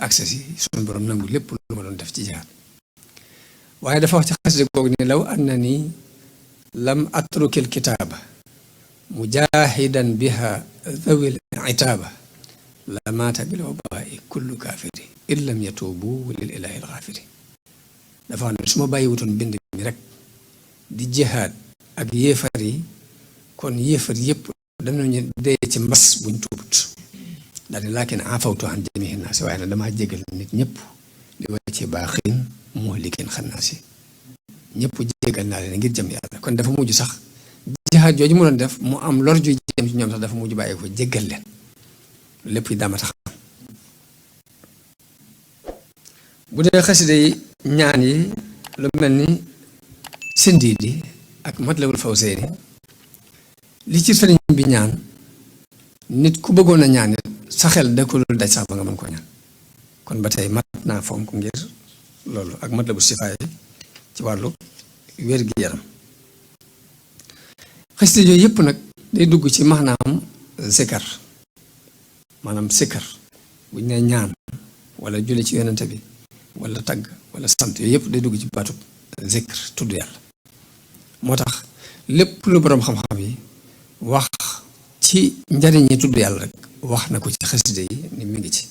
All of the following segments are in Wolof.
accès si suñu borom nangu lépp lu ma doon def ci jihaad waaye dafa wax ci xasida googu ni law annani lam atrukil kitaaba mujahidan biha dhawil itaaba la maata bil wabaa'i kullu kaafiri in lam yatuubu lil ilaahi al-ghaafiri dafa wax ne su ma bàyyi wutoon bind mi rek di jihaad ak yéefar yi kon yéefar yëpp danañu dee ci mbas buñ tuubut daal di laakin afawtu an jamii'i naasi waaye nag damaa jégal nit ñëpp li wajhi baaxin muhlikin xannaasi ñëpp jégal naa leen ngir jëm yàlla kon dafa mujj sax jihaad jooju mu doon def mu am lor ju jëm ci ñoom sax dafa mujj bàyyi ko jégal leen lépp yi dama tax bu dee xasida yi ñaan yi lu mel ni Sindiidi ak Matlabul Fawzayni li ci sëriñ bi ñaan nit ku bëggoon a ñaan it sa xel da ko dul daj sax ba nga mën koo ñaan kon ba tey mat naa fonk ngir loolu ak Matlabul Sifaay ci wàllu wér-gi-yaram xasida yooyu yëpp nag day dugg ci maanaam zikar maanaam sikkar bu ñu nee ñaan wala julli ci yonente bi wala tagg wala sant yooyu yëpp day dugg ci baatub zikr tudd yàlla moo tax lépp lu boroom xam-xam yi wax ci njariñi tudd yàlla rek wax na ko ci xasida yi ni mi ngi ci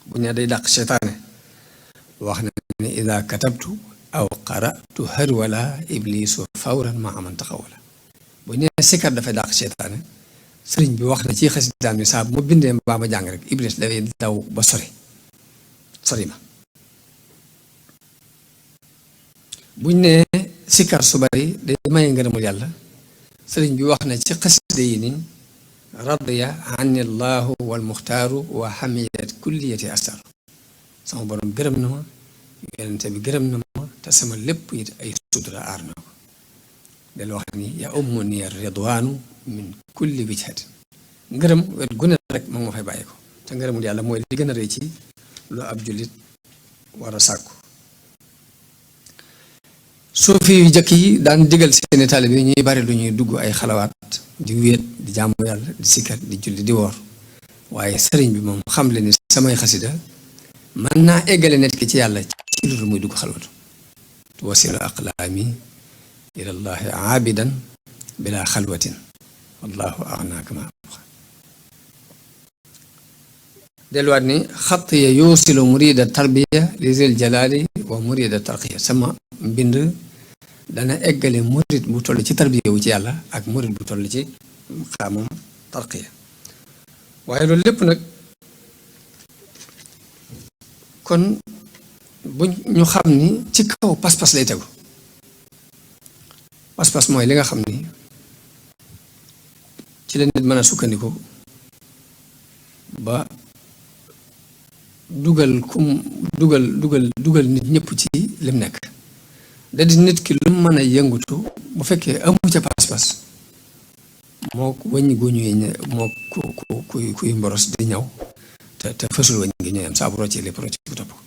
bu ñu nee day dàq seytaane wax na ne ida katabtu aw qara'tu harwala iblisu fawran ma aman taxawala bu ñu nee sikkar dafay dàq seytaane sëriñ bi wax na ci xasidaam ni saa bu ma bindee mbaa ma jàng rek iblis dafay daw ba sori ma buñ ne sikkar su bari day maye ngërëmul yàlla sëriñ bi wax na ci xasida yi ni radiya ani llahu wal muxtaaru wa hamiyat kulliyati astar sama borom gërëm na ma yonente bi gërëm na ma te sama lépp it ay sutura aar na ko del wax ni ya ummu ni ridwaanu min kulli wijhatin ngërëm wet gune rek moom ma fay bàyyi ko te ngërëmul yàlla mooy li gën a rëy ci lu ab jullit war a sàkku suufi yu jëkk yi daan digal seeni taalibe yi ñuy bari lu ñuy dugg ay xalawaat di wéet di jaamu yàlla di sikkat di julli di woor waaye sëriñ bi moom xam le ni samay xasida mën naa eggale nit ki ci yàlla ci lu muy dugg xalwatu tuwasilu aqlaami ilallahi aabidan bila xalwatin wallahu aghnaa kama delluwaat ni xat ya yuusilu murida tarbiya li zil jalaali wa murida tarqiya sama mbind dana eggale murid bu toll ci tarbiya wu ci yàlla ak murid bu toll ci xaamam tarqiya waaye loolu lépp nag kon bu ñu xam ni ci kaw pas-pas lay tegu pas-pas mooy li nga xam ni ci la nit mën a sukkandiku ba dugal nit ñëpp ci lim nekk da di nit ki lu mën a yëngutu bu fekkee amu ca pas-pas moo wëññi gu ñuy moo kuy mboros di ñaw te fësul wëñ gi ñooy am saa bu rocci lépp rocci bu topp ko